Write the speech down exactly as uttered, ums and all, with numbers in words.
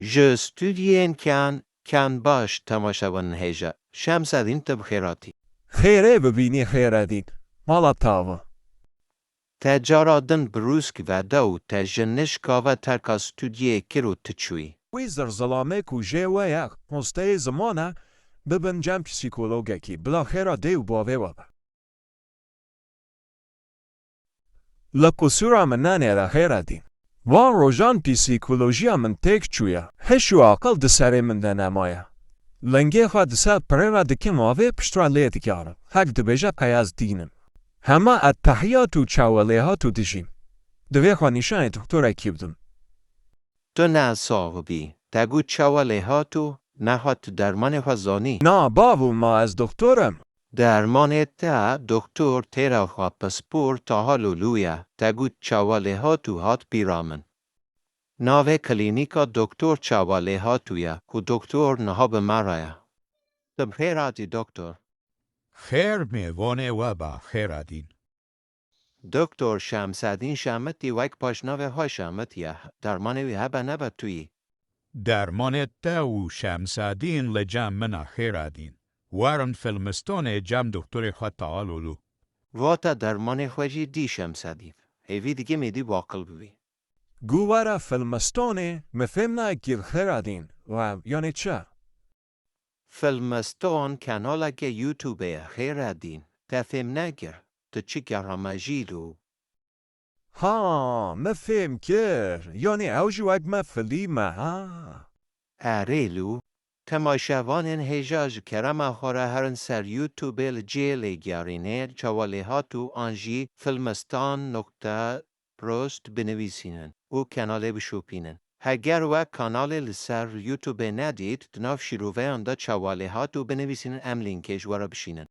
Ji stûdyên Ken, Ken baş temaşevanên hêja. Şemsedîn, tu bi xêr hatî. Xêrê bibînî Xêredîn. Mala tawa. Te cara din bi rûsk veda û te ji nişka ve terka stûdyê kir û tu çûyî. Wî zirzilamê ku jê we ye, posteyê ziman e, bibin cem psîkologekî, bila xêra dê û bavê we be. Li qusûra min nenêre Xêredîn. Van rojan psîkolojiya min têk çûye. Hiş û aqil di serê min de nemaye. Lingê xwe di ser pirê re dikim avê piştre lê digerim. Hek dibêje qey ez dîn im. Hema ettehiyat û çawelêhat û dijîm. Divê xwe nîşanê doktorekî bidim. Tu ne sax bî. Te got çawelêhat û nehat tu dermanê xwe zanî. Na bavo, ma ez doktor im. Dermanê te doktor têra xwe pispor Taha Lolû ye. Te got çawelêhat û hat bîra min. Navê klînîka doktor çawelêhatû ye ku doktor niha bi me re ye. Tu bi xêr hatî doktor. Xêr mêvanê we be Xêredîn. Doktor Şemsedîn Şemitî wek paşnavê xwe Şemit ye. Dermanê wî hebe nebe tu yî. Dermanê te û Şemsedîn li cem min e Xêredîn. Werin Filmistanê cem doktorê xwe Taha Lolû. Vate dermanê xwe jî dî Şemsedîn. Hêvî dikim êdî bi aqil bibî. Got were Filmistanê, min fêm nekir Xêredîn. Wa, yanî çi? Filmistan kenaleke YouTube ye Xêredîn. Te fêm nekir. Tu çi gera me jî lo? Ha, min fêm kir. Yanî ew jî wek me filîm e, ha? Erê lo, temaşevanên hêja ji kerema xwe re herin ser YouTubeê li cihê lêgerînê çawelêhatû an jî filmistan nokta prost binivîsînin û kenalê bişopînin. Heger we kanalê li ser YouTubeê nedît, di nav şîroveyan de çawelêhatû binivîsînin em lînkê ji we re bişînin.